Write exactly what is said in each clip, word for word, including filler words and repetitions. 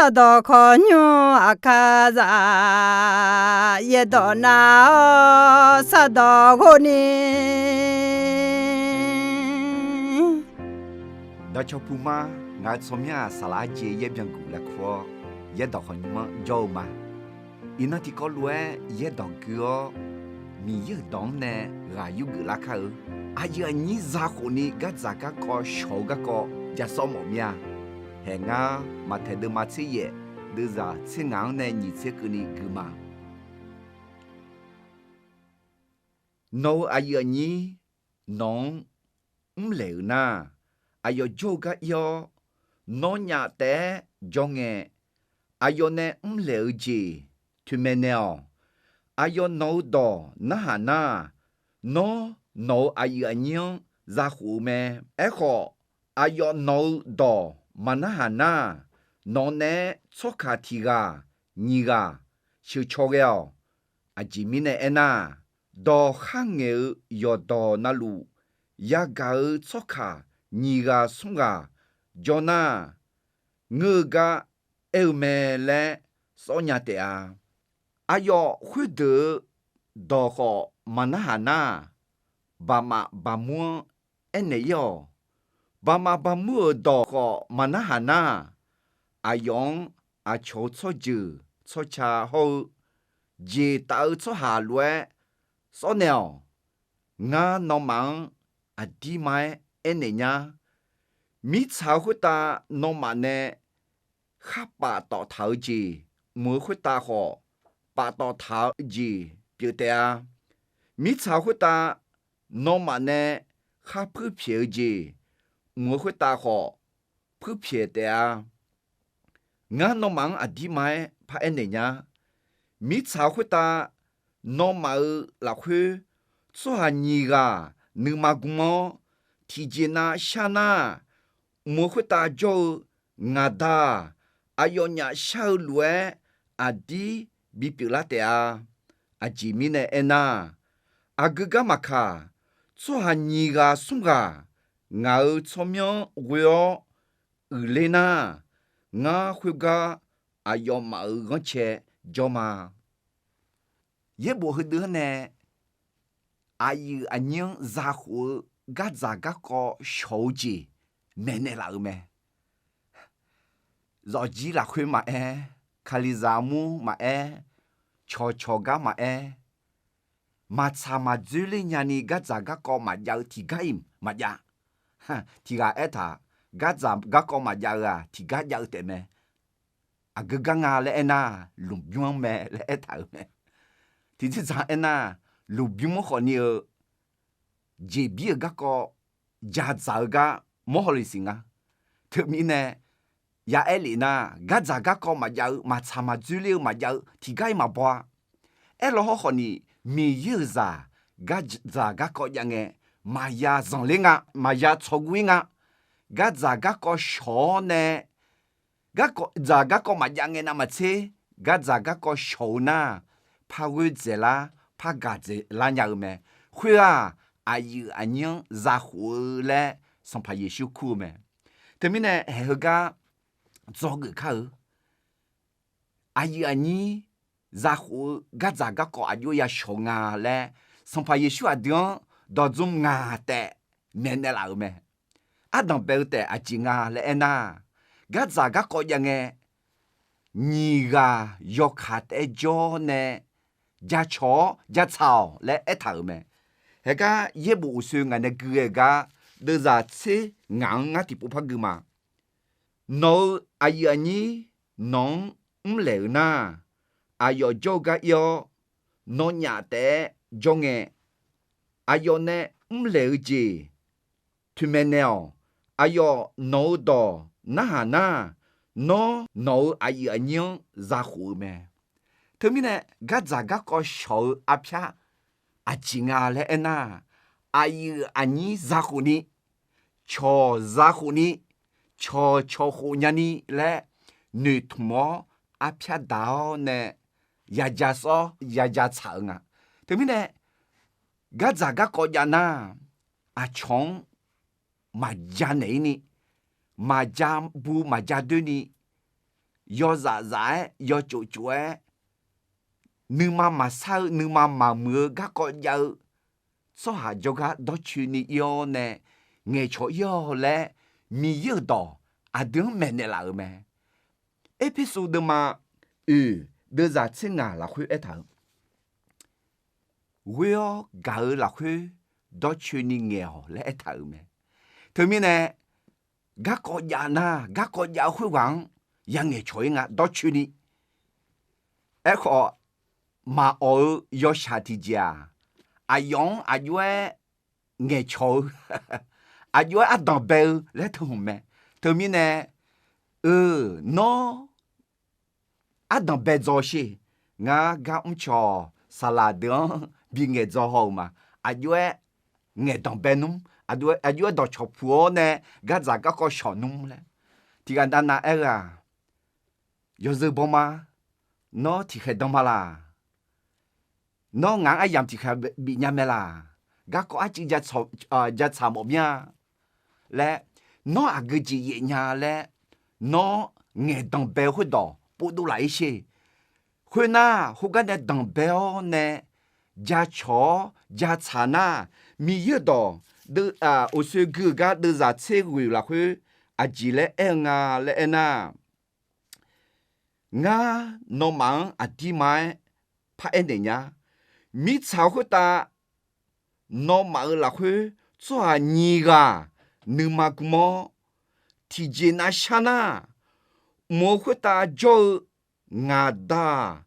Sardawq khawqnymr aqkar za, yaerdawq nar-awr sardawq ghov ni. Dawqcawq puq ma, ngaq-euq tsawrmyanr-aq, saqlaq arjeq yaer byanguq lafkur-awr, yaerdawq khawqnymr-anr jawr-eu ma. Iqnan tiqkawv lof-aer yaerdawq gui-awr, Miqyaer-euq dawq-anr nae ghaq yurgeuf lar kar-eu. Aqyuif aqnyir zakhof ni gardzaq garkawv shawq-eu garkawv ja sawr mawf mir-a. Haeq ngar Maqtaeq deuvma tser yaef, deuvzaq tser ngaq-anr nae nyiq tser keuvni gui ma. Nawq-euq aqyuif aqnyir nawq-anr mrlaeq-euq nar, aqyawf jawr-eu gar ir-awr, nawnyaf taef-aer jawr ngae, aqyawf nae mrlaeq-eu jeq toeqmaeq naeq-awq. Aqyawf nawq-eu dawq narhaq nar, nawr nawq-euq aqyuif aqnyir-anr zakhof-eu mae. Aerkhawf, aqyawf nawq-eu dawq maqnarhaq nar, nawq naeq-aer tsawrkaq tiq ghaq nyiq ghaq sheuqcaw ghae-awq. Aqjeq mirnae aernar, dawq kharngaeq-eu yawqdawq navluf yagaq-eu tsawrkaq nyiq ghaq smr ghaq jawr nar, ngeur-eu gar aer-eu mae laer sawr nya taef-a. Aqyawf khoerdeuq-eu dawq khawf maqnarhaq nar, baqmaf baqmur-anr aernaeq ir-awq. Baqmaf baqmur-euq dawq khawf maqnarhaq nar, aqyawf-anr aqcawq-eu tsawrjeuq tsawrca hawr-eu jeq taf-eu tsawrhaq lof-aer sawr naeq-awq. Ngar nawmaf-anr aqdirma-aer aernaeq nyar. Mirtsaq-eu khoertav nawmaf nae khar paftawf taq-eu jeq mq-eu khoertav khawf, paftawf taq-eu jeq pyeuf taef-a. Mirtsaq-eu khoertav nawmaf nae khar puirpyaeq-eu jeq mq-eu khoertav khawf, puirpyaeq taef-a. Ngar nawmaf-anr aqdirma-aer paraer naeq nya. Mirtsaq-eu khoertav nawmaf-euq lafkhoer tsawrhaq nyiq ghaq nuima gm-awr, tiqjeq nav shar nar, mq-eu khoertav jawr-eu ngaq Da-aq, aqyawfnyaf shar-eu lof-aer aqdir bipyeuf lar taef-a. Aqjeq mirnae aernar, aqgeu gar maqkaq, tsawrhaq nyiq ghaq smr ghaq ngaq-euq tsawrmyanr ghoe-awr uiqler nar, ngar khoergar aqyawfmaf-euq ghanrcae jawr ma. Yaerbof heudeuv-anr nae aqyuif aqnyir-anr zakhof-eu gardzaq garkawv shawq-eu jeq maeqnaeq laf-euq mae. Zawqjir lafkhoer maqaer, kalizaq armur maqaer, cawqcawq gar maqaer, maqtsaq maqdzoerler nyani gardzaq garkawv maqjav-eu tiqgar-iq maqjav. Tiq ghaq aertaq, gardzaq garkawv maqjav-eu-aq tiqgar jav-eu taef mae. Aqgeu gar nga laer aernar, lmqbymr-anr mae laer aertaq-euq mae. Tiqjeq dzaq aernar, lmqbymr-anr khawfni-eu jeqbir-euq garkawv jadzaq-eu gar mawr hawle siq nga. Teumirnae ya aer lef nar, gardzaq garkawv maqjav-eu, maqtsaq maqdzoerler-eu maqjav-eu tiqgar-iq maqbaw-a. Aerlaw hawrkhawf ni, Miqyaer-euq zaq gardzaq garkawv jav ngae, maqya zanqler nga, maqya tsawrguv-ir nga. Gardzaq garkawv shawq-awr nae, gardzaq garkawv maqjav ngae navmaqtser, gardzaq garkawv shawq-eu nar, par ghoer dzaeqlar, par gaq dzaeqlar nya-eu mae. Khoer-aq, aqyuif aqnyir-anr zakhof-eu laer Sanqpaq Yeqsur kur-eu mae. Teumirnae haeq heugar dzawgeuf kar-eu, aqyuif aqnyir zakhof-eu gardzaq garkawv aqjox ya shawq nga laer, Sanqpaq Yeqsur aqdui-anr dawqdzmr ngaq taef maeqnaeq laf-euq mae. Ardanq bae-eu taef aqjeq nga laer aernar, gardzaq garkawv jav ngae, nyiq ghaq yawkaq taef-aer jawr nae jacawq-awr jatsaq-awq laer aertaq-euq mae. Haegar yaerbof uqsoe ngaq nae gui ghae-eu gar, deuvzaq tser ngaq-anr ngar tiqpov par gui ma. Nawq-euq aqyuif aqnyir nawq-anr mrlaeq-euq nar, aqyawf jawr-eu gar ir-awr, nawnyaf taef-aer jawr ngae, aqyawf nae mrlaeq-eu jeq toeqmaeq naeq-awq. Aqyawf nawq-eu dawq narhaq nar, nawr nawq-euq aqyuif aqnyir-anr zakhof-eu mae. Teumirnae gardzaq garkawv shawq-eu arpyar aqjeq nga laer aernar, aqyuif aqnyir zakhof ni, cawq zakhof ni, cawq cawq khof nyani laer noeqtmq-awr arpyar daq-awr nae yaja sawr yaja tsaq-eu nga. Teumirnae gardzaq garkawv jav nar, aqcawq-anr maqja naeq-ir ni, maqja bu maqja doer ni, yawzaf zaf-aer, yawtsof tsof-aer, nuima maqsar-eu, nuima maqmuiq-eu garkawv jav-eu tsawrhaq jawrgar dawrcoeni ir-awr nae ngaeqcawq ir-awq laer, Miqyaer-euq dawq aqdui-anr maeqnaeq laf-euq mae. Erpersu deuvma oeq deuvzaq tser ngaq lafkhoer aertaq-euq, ghoer-awr gaq-eu lafkhoer dawrcoeni ngaeq-awq laer aertaq-euq mae. Teumirnae, garkawv jav nar, garkawv jav-eu khoerghaq-anr yangaeq cawq-ir nga dawrcoeni. Aerkhawf, maqawq-eu yawshaq tiqjeq-aq, aqyawf-anr aqjox-aer ngaeqcawq-eu, aqjox-aer ardanq bae-eu laer teuhmq mae. Teumirnae, eu, nawr ardanq bae dzaw sher. Ngar gar mrcawq saqlaq deuq-anr bingaeq dzaw haw-euq ma. Aqjox-aer ngaeqdanq bae nmr, aqjox-aer dawqcawq puq-awr nae gardzaq garkawv shawq nmr laer. Tiqghaq navnav aer-eu-aq, yawzeu bawma, nawr tiqkhaeq dan ma laq? Nawr ngaq-anr aryamq tiqkhaeq bifnya mae laq? Garkawv arcuiv jatsaq mawf mir-a laer, nawr aqgeu jeq yaef nya laer, nawr ngaeqdanq bae-eu khoerdawq povdov laf-ir sher. Khoernar, khoergar nae danqbae-awr nae jacawq-awr jatsaq nar, Miqyaer-euq dawq, uqsoe gui-eu gar deuvzaq tser ghoeq lafkhoer aqjeq laer aer-eu nga laer aernar, ngar nawmaf-anr aqdirma-aer paraer naeq nya. Mirtsaq-eu khoertav nawmaf-euq lafkhoer tsawrhaq nyiq ghaq nuima gm-awr, tiqjeq nav shar nar, mq-eu khoertav jawr-eu ngaq Da-aq,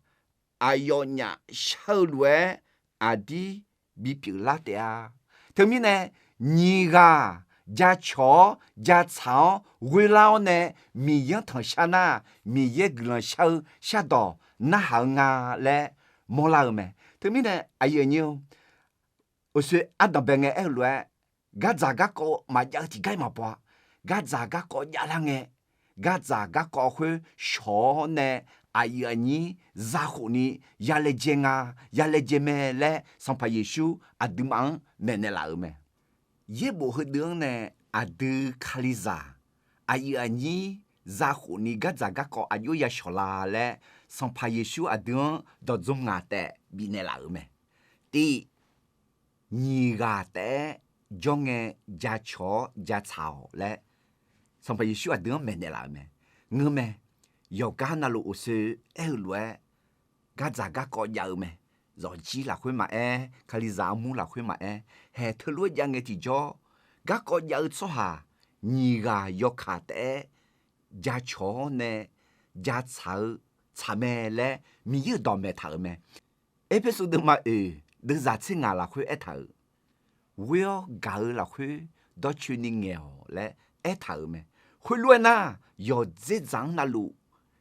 aqyawfnyaf shar-eu lof-aer aqdir bipyeuf lar taef-a. Teumirnae, nyiq ghaq jacawq-awr jatsaq-awr ghoerlar-awr nae Miqyaer-anr tanqshar nar, Miqyaer guiqlanq shar-eu shardawq narhaq-eu nga laer mawrlar-eu mae. Teumirnae aqyuif aqnyir-eu, uqsoe ardanqbae ngae aer-eu lof-aer, gardzaq garkawv maqjav-eu tiqgar-iq maqbaw-a. Gardzaq garkawv javlar ngae, gardzaq garkawv khoer shawq-awr nae aqyuif aqnyir zakhof ni yalaejae nga, yalaejae mae laer Sanqpaq Yeqsur aqduimaf-anr maeqnaeq laf-euq mae. Yaerbof heudeuq-anr nae aqdui Kalizaq aqyuif aqnyir zakhof ni gardzaq garkawv aqjox yashawq la laer Sanqpaq Yeqsur aqdui-anr dawqdzm ngaq taef bifnaeq laf-euq mae. Tiv, nyiq ghaq taef-aer jawr ngae jacawq-awr jatsaq-awq laer Sanqpaq Yeqsur aqdui-anr maeqnaeq laf-euq mae. Ngeurmae, yawqgar navluf uqsoe aer-eu lof-aer gardzaq garkawv jav-eu mae. Zawqjir lafkhoer maqaer, Kalizaq armur lafkhoer maqaer, haeq teulof-aer jav ngae tiqjawr, garkawv jav-eu tsawrhaq nyiq ghaq yawkaq taef-aer jacawq-awr nae jatsaq-eu tsaq mae laer Miqyaer-euq dawq maeqtaq-euq mae. Erpersu deuvma oeq deuvzaq tser ngaq lafkhoer aertaq-euq, ghoer-awr gaq-eu lafkhoer dawrcoeni ngaeq-awq laer aertaq-euq mae. Khoerlof-aer nar, yawqdzer dzaq-anr navluf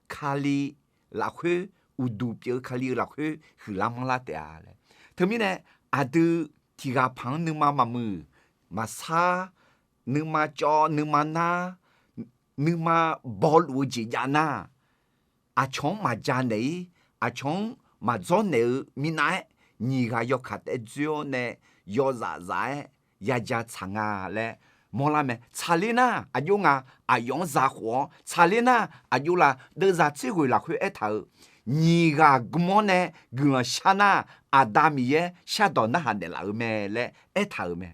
Kali lafkhoer, uqduq pyeuf-eu Kali-eu lafkhoer huiqlar manrlar taef-a laer. Teumirnae, aqdui tiqghaq paq-anr nuima maqmuiq maqsar, nuima cawv nuima nar, nuima bawluf-eu jeq jav nar, aqcawq-anr maqja naeq-ir, aqcawq-anr maqdzawr naeq-eu minav-aer, nyiq ghaq yawkaq taef-aer dzoer-awr nae yawzaf zaf-aer yaja tsaq nga laer mawrlar mae. Tsaqler nar aqjox nga, aqyawf-anr zakhof-awr tsaqler nar aqjox la. Deuvzaq tser ghoeq lafkhoer aertaq-euq, nyiq ghaq gm-awr nae guiqlanq shar nar, Aqda Miqyaer shardawq narhaq naeqlaf-eu mae laer aertaq-euq mae.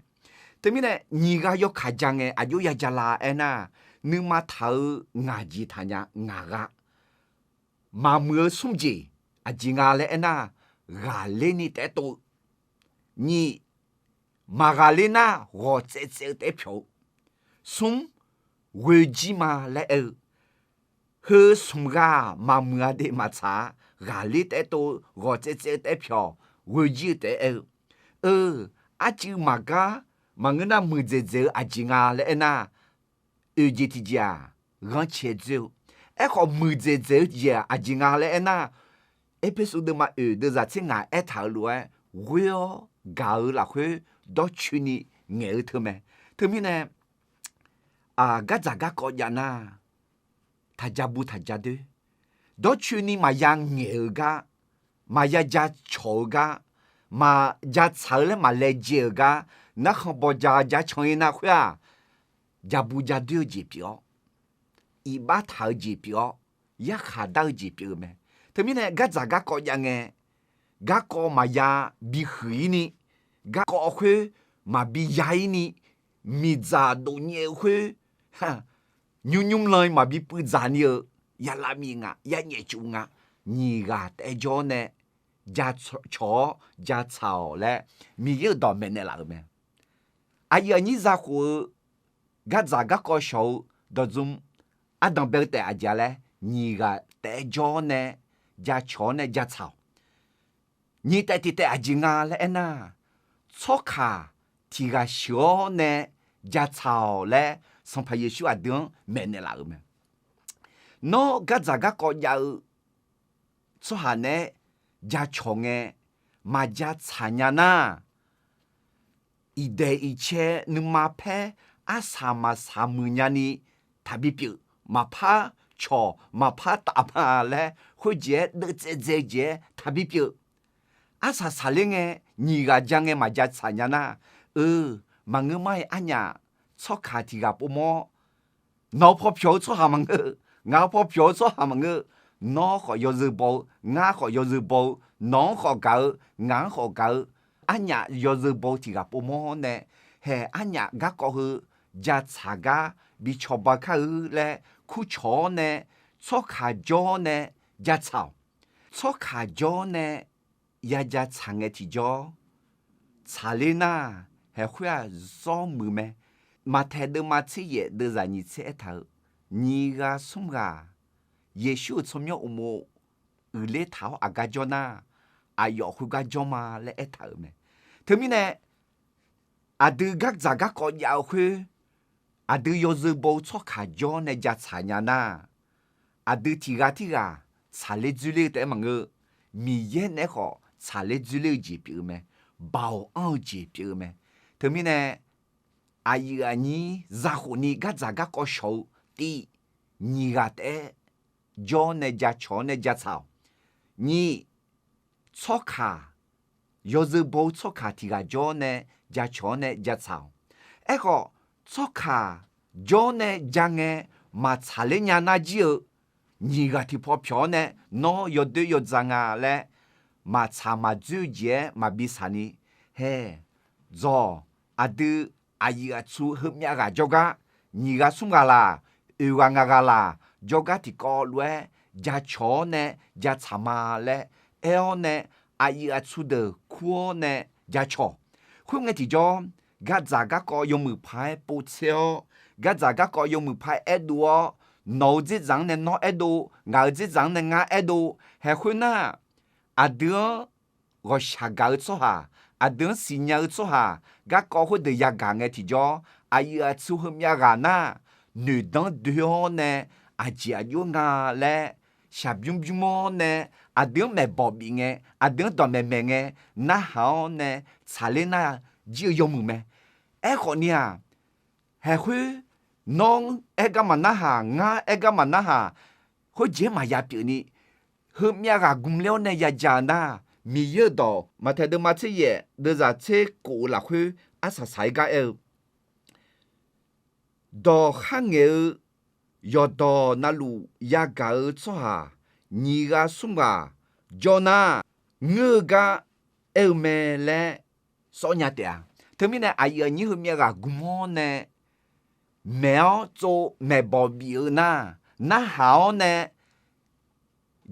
Teumirnae nyiq ghaq yawkaq ja ngae aqjox yaja la aernar, nuima taq-eu ngaq jeq taqnya ngaq gha. Maqmuiq-eu smr jeq aqjeq nga laer aernar, ghaqler ni taef-aer tov-eu. Nyiq, maqghaqler nar ghawq tsaev tsaev-eu taef-aer pyawq-eu. Smr, ghoejir ma laer aer-eu. Heu smq ghaq maqmuiq-a de maqtsaq-a, ghaqler taef-aer tov-eu ghawq tsaev tsaev-eu taef-aer pyawq, ghoejir-eu taef-aer aer-eu. Eu, arcuiv maqgar, maqngeur nar muiqdzaeq dzaeq-eu aqjeq nga laer aernar, oeq jeq tiqjeq-aq, ghanrcae dzoer-eu. Aerkhawf muiqdzaeq dzaeq-eu jeq-aq aqjeq nga laer aernar, Erpersu deuvma oeq deuvzaq tser ngaq aertaq-euq lof-aer, ghoer-awr gaq-eu lafkhoer dawrcoeni ngaeq-eu teu mae. Teumirnae, gardzaq garkawv jav nar, taqja bu taqja doer. Dawrcoeni maqya ngaeq-eu gar, maqya ja cawq-eu gar, maqja tsaq-eu laer maqlaejae-euq gar, narkhan bawja ja can-ir nar khoer-aq, ja bu ja doer-eu jeq pyeuf-awr, iqbax taq-eu jeq pyeuf-awr, yarkhaq dar-eu jeq pyeuf-eu mae. Teumirnae gardzaq garkawv jav ngae, garkawv maqya bihuiq-ir ni, garkawv khoer maqbi ya-ir ni, miqdzaq dov nyaev-eu khoer, nymr nymr lan-i maqbi puivdzaq ni-eu, ya lavmif nga, ya nyaefcuf nga, nyiq ghaq taef-aer jawr-awr nae, jacawq-awr jatsaq-awq laer Miqyaer-euq dawq maeqnaeq laf-euq mae. Aqyuif aqnyir zakhof-eu gardzaq garkawv shawq-eu dawqdzm ardanq bae-eu taef aqjeq-a laer, nyiq ghaq taef-aer jawr-awr nae jacawq-awr nae jatsaq-awq. Nyiq taef tiq taef aqjeq nga laer aernar, tsawrkaq tiq ghaq sheuq-awr nae jatsaq-awq laer Sanqpaq Yeqsur aqdui-anr maeqnaeq laf-euq mae. Nawr gardzaq garkawv jav-eu tsawrhaq naeq-aer jacawq ngae, maqjatsaq nya nar, iqdaeq iqcae nuima paer arsaq maqsaq muiq nyani taqbi pyeuf. Maqpar cawq maqpar taf ma laer khoerjeq-aer deuvtsaev dzae-eu jeq-aer taqbi pyeuf. Arsaq saqler ngae, nyiq ghaq ja ngae maqjatsaq nya nar, eu, maqngeur mar-iq arnyaf tsawrkaq tiq ghaq povmawr-awr, nawq-eu paw pyawq-eu tsawrhaq maqngeur, ngaq-eu paw pyawq-eu tsawrhaq maqngeur, nawr khawf yawzeu baw-eu, ngar khawf yawzeu baw-eu, nawq-anr khawf gaq-eu, ngaq-anr khawf gaq-eu, arnyaf yawzeu baw-eu tiq ghaq povmawr-awr nae, haeq arnyaf garkawv heu jatsaq gar bi cawba kar-eu laer kurcawq-awr nae, tsawrkaq jawr-awr nae jatsaq-awq. Tsawrkaq jawr-awr nae ya jatsaq ngae tiqjawr, tsaqler nar, haeq khoer-aq zawr muiq mae. Maqtaeq deuvma tser yaef deuvzaq nyiq tser aertaq-eu, nyiq ghaq smr ghaq Yeqsur-euq tsawrmyanr uqmov uiqler taq-awr aqgar jawr nar, aqyawf khoergar jawr ma laer aertaq-euq mae. Teumirnae, aqdui gardzaq garkawv jav-eu khoer, aqdui yawzeu baw-eu tsawrkaq jawr nae jatsaq nya nar, aqdui tiq ghaq tirghaq tsaqler dzoerler-eu taef-aer maqngeur, Miqyaer naeq-aer khawf tsaqler dzoerler-eu jeq pyeuf-eu mae. Baoq anr-eu jeq pyeuf-eu mae. Teumirnae, aqyuif aqnyir zakhof ni gardzaq garkawv shawq-eu, tiv, nyiq ghaq taef-aer jawr-awr nae jacawq-awr nae jatsaq-awq. Nyiq, tsawrkaq, yawzeu baw-eu tsawrkaq tiq ghaq jawr-awr nae jacawq-awr nae jatsaq-awq. Aerkhawf, tsawrkaq jawr-awr nae ja ngae maqtsaqler nya nar jir-eu, nyiq ghaq tiqpaw pyawq-awr nae nawr yawdoer yawdzaq nga laer maqtsaq maqdzoer-eu jeq-aer maqbi saq ni, haeq, dzawq, aqdui aqyuif aqtsu heumyav ghaq jawrgar, nyiq ghaq smr ghaq laq, oeq ghaq ngaq ghaq laq, jawrgar tiqkawv lof-aer jacawq-awr nae jatsaq ma laer aer-awr nae, aqyuif aqtsu deuq kur-awr nae jacawq. Khoerngae tiqjawr, gardzaq garkawv yawmuiq paq-aer povtser-awr, gardzaq garkawv yawmuiq paq-aer aerdov-awr, nawq-eu dzerdzaq-anr nae nawr aerdov, ngaq-euq dzerdzaq-anr nae ngar aerdov, haeq khoernar, aqdui-anr ghawqshaq gaq-eu tsawrhaq, aqdui-anr siqnya-eu tsawrhaq, garkawv khoerdeuq yagaq ngae tiqjawr, aqyuif aqtsu heumyav ghaq nar, noeqdanr doe-awr nae, aqjeq aqjox nga laer shaqbymr bymr-awr nae, aqdui-anr maeqbawq bif ngae, aqdui-anr dawqmaeq maeq ngae, narhaq-awr nae tsaqler nar jir-eu yawmuiq mae. Aerkhawf ni-aq, haeq khoer, nawr aer gar maqnarhaq, ngar aer gar maqnarhaq, khoerjeq-aer maqya pyeuf ni, heumyav ghaq gmler-awr nae yaja-eu nar, Miqyaer-euq dawq Maqtaeq deuvma tser yaef deuvzaq tser kof-eu lafkhoer arsaq saq-aer gar aer-eu, dawq kharngaeq-eu yawqdawq navluf yagaq-eu tsawrhaq nyiq ghaq smr ghaq jawr nar, ngeur-eu gar aer-eu mae laer sawr nya taef-a. Teumirnae aqyuif aqnyir heumyav ghaq gmr-awr nae maeq-awr tsov maeqbawq bif-eu nar, narhaq-awr nae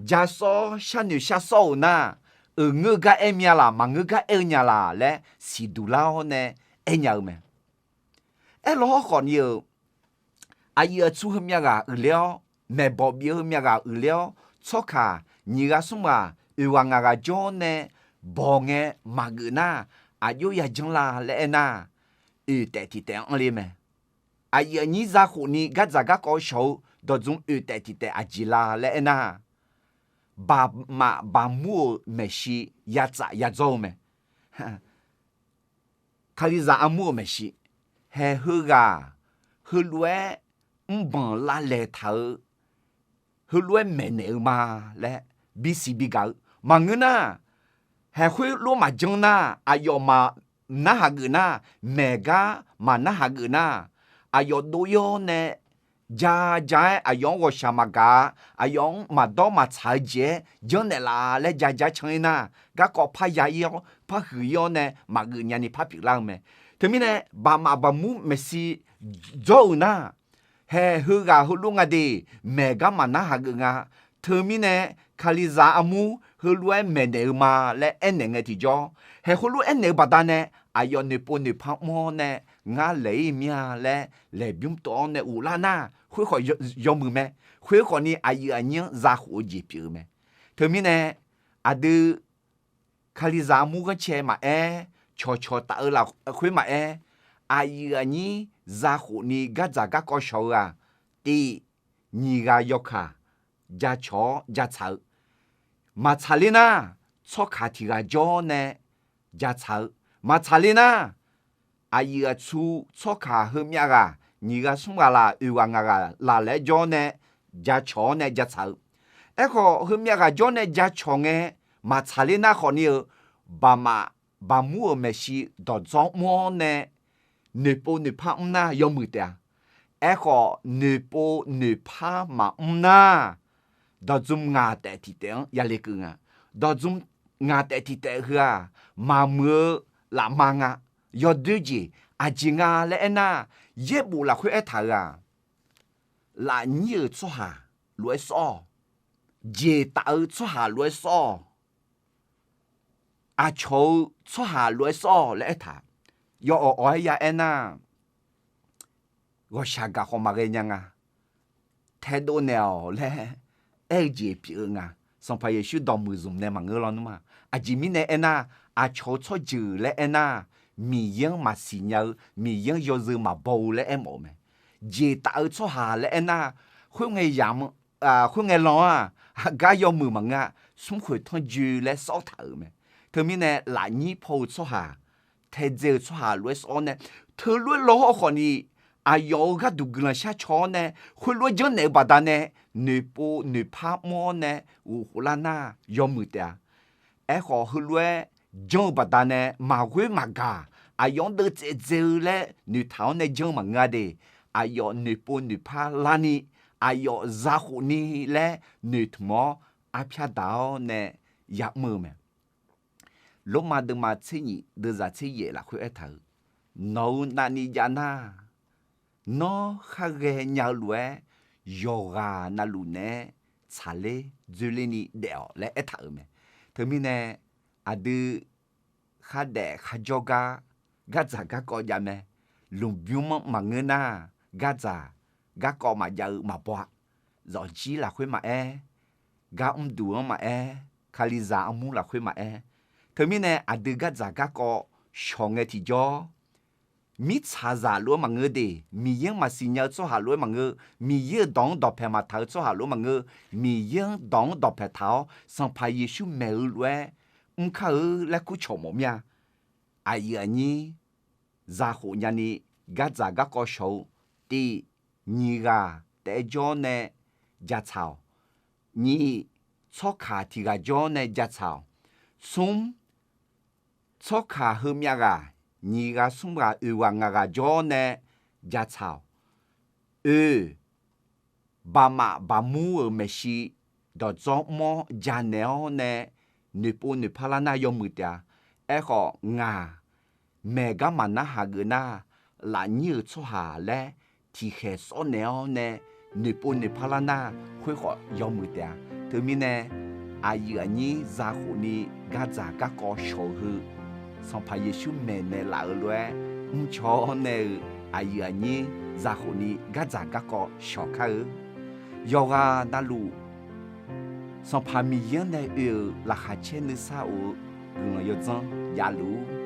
ja sawr sharnoeq shar sawr-euq nar, euq ngeur gar aer mya laq, maqngeur gar aer-eu nya laq laer siqduq lar-awr nae aer nya-eu mae. Aerlawr hawrkhawf ni-euq, aqyuif aqtsu heumyav ghaq uiqler-awr, maeqbawq bif-eu heumyav ghaq uiqler-awr, tsawrkaq nyiq ghaq smr ghaq oeq ghaq ngaq ghaq jawr-awr nae bawq ngae maqgeuf nar, aqjox yajanr la laer aernar, oeq taef tiq taef anr le mae. Aqyuif aqnyir zakhof ni gardzaq garkawv shawq-eu dawqdzm oeq taef tiq taef aqjeq la laer aernar, baqmaf baqmur-euq maeqshi yatsaf yadzawr-eu mae. Kalizaq armur-euq maeqshi, haeq heughaq heulof-aer mrbanq lavlaeq taq-eu, heulof-aer maeqnaeq-eu ma laer bisiq bigaq-eu maqngeur nar, haeq khoer lof maqjanr nar, aqyawf maqnarhaq geuf nar, maeq gar maqnarhaq geuf nar, aqyawf dov-ir-awr nae ja ja-aer aqyawf-anr ghawqshaq maqgaq-a, aqyawf-anr maqdawr maqtsaq-eu jeq-aer janrnaeq laf laer ja ja can-ir nar, garkawv parya-ir-awr parhuiq-ir-awr nae maqgeuf nyani parpyeuf lar-eu mae. Teumirnae baqmaf baqmur maeqshi dzawr-euq nar, haeq heughaq heulof nga de, maeq gar maqnar hageuf nga. Teumirnae Kalizaq armur heulof-aer maeqnaeq-eu ma laer aernaeq ngae tiqjawr, haeq heulof aernaeq-eu baqdanae aqyawf noeqpov noeqpar mr-awr nae ngar laeq-ir mir-a laer laeqbymr tov-awr nae ghoflar nar khoerkhawf yawmuiq mae. Khoerkhawf ni aqyuif aqnyir-anr zakhof-eu jeq pyeuf-eu mae. Teumirnae aqdui Kalizaq armur ghanrcae maqaer, cawqcawq taf-eu lafkhoer maqaer, aqyuif aqnyir zakhof ni gardzaq garkawv shawq-eu-aq, tiv, nyiq ghaq yawkaq jacawq-awr jatsaq-eu. Maqtsaq ler nar, tsawrkaq tiq ghaq jawr-awr nae jatsaq-eu. Maqtsaq ler nar, aqyuif aqtsu tsawrkaq heumyav ghaq, nyiq ghaq smr ghaq laf, oeq ghaq ngaq ghaq laf laer jawr-awr nae jacawq-awr nae jatsaq-eu. Aerkhawf, heumyav ghaq jawr nae jacawq ngae, maqtsaq ler nar khawf ni-eu, baqmaf baqmur-euq maeqshi dawqdzawr mr-awr nae noeqpov noeqpar mr nar yawmuiq taef-a. Aerkhawf, noeqpov noeqpar maqmr nar, dawqdzmq ngaq taef tiq taef-anr yale keuv nga. Dawqdzmq ngaq taef tiq taef heu-aq, maqmuiq-eu lafma nga. Yawdoer jeq aqjeq nga laer aernar, yaerbof lafkhoer aertaq-euq-aq, lafnyir-euq tsawrhaq lof-aer sawr-awq. Jeq taf-eu tsawrhaq lof-aer sawr-awq. Aqcawq-eu tsawrhaq lof-aer sawr-awq laer aertaq. Yawawq awq-aer ya aernar, ghawqshaq gaq khawf maqghae nya nga. Taedov naeq-awq laer aer-eu jeq pyeuf-eu nga. Sanqpaq Yeqsur dawqmuiq zmq nae maqngeur lawnmr-a. Aqjeq mirnae aernar, aqcawq-eu tsawrjeuq laer aernar, Miqyaer-anr maqsiq nya-eu, Miqyaer-anr yawzeu maqbaw-eu laer aermawf-eu mae. Jeq taf-eu tsawrhaq laer aernar, khoerngae yamq khoerngae lan-aq, aqgar yawmuiq maqngeur-a. Smrkhoeq tanrjoe laer sawr taq-euq mae. Teumirnae lafnyir paw-eu tsawrhaq, taedzae-eu tsawrhaq lof-aer sawr-awr nae, teulof-aer law-awr khawf ni, aqyawf-euq gharduq guiqlanq shar caw-awr nae, khoerlof-aer janrnaeq-eu baqdanae, noeqpov noeqpar mr-awr nae ghofkhof lar nar yawmuiq taef-a. Aerkhawf, heulof-aer janr-eu baqdanae maqghoer maqgaq, aqyawf-anr deuvtsaev dzae-eu laer noeqtaq-awr nae janr-eu maqngeur-a de. Aqyawf noeqpov noeqpar larni, aqyawf zakhof ni laer noeqtmq-awr arpyar daq-awr nae ya'mr-eu mae. Lormav deuvma tser nyiq deuvzaq tser yaef lafkhoer aertaq-euq, nawq-euq navni jav nar, nawr khar ghaenya-eu lof-aer yawqghaq navluf naeq-aer tsaqler dzoerler ni daef-awq laer aertaq-euq mae. Teumirnae aqdui khardaef kharjawr gar, gardzaq garkawv jav mae. Lmqbymr-anr maqngeur nar, gardzaq garkawv maqjav-eu maqbaw-a. Zawqjir lafkhoer maqaer, gar mrduq-anr maqaer, Kalizaq armur lafkhoer maqaer, teumirnae aqdui gardzaq garkawv shawq ngae tiqjawr, mirtsaqzaq lof-aer maqngeur de, Miqyaer-anr maqsiq nya-eu tsawrhaq lof-aer maqngeur, Miqyaer-euq dawq-anr dawqpaeq maqtaq-eu tsawrhaq lof-aer maqngeur, Miqyaer-anr dawq-anr dawqpaeq taq-awr Sanqpaq Yeqsur maeq-eu lof-aer mr kar-eu laer kurcawq mawf mir-a. Aqyuif aqnyir zakhof nyani gardzaq garkawv shawq-eu, tiv, nyiq ghaq taef-aer jawr nae jatsaq-awq. Nyiq, tsawrkaq tiq ghaq jawr nae jatsaq-awq. Smr, tsawrkaq heumyav ghaq, nyiq ghaq smr ghaq oeq ghaq ngaq ghaq jawr nae jatsaq-awq. Oe, baqmaf baqmur-euq maeqshi dawqdzawr mr-awr janaeq-awr nae noeqpov noeqpar lar nar yawmuiq taef-a. Aerkhawf ngaq, maeq gar maqnar hageuf nar, lafnyir-euq tsawrhaq laer tiqkhaeq sawrnaeq-awr nae noeqpov noeqpar lar nar khoerkhawf yawmuiq taef-a. Teumirnae aqyuif aqnyir zakhof ni gardzaq garkawv shawq-eu heu, Sanqpaq Yeqsur maeqnaeq laf-euq lof-aer mrcaw-awr nae-eu aqyuif aqnyir zakhof ni gardzaq garkawv shawq kar-eu. Yawqghaq navluf Sanqpaq Miqyaer-anr nae oe-euq laqkhaq caer nuisar of-eu guiqlanq yawdzanr javluf-ur.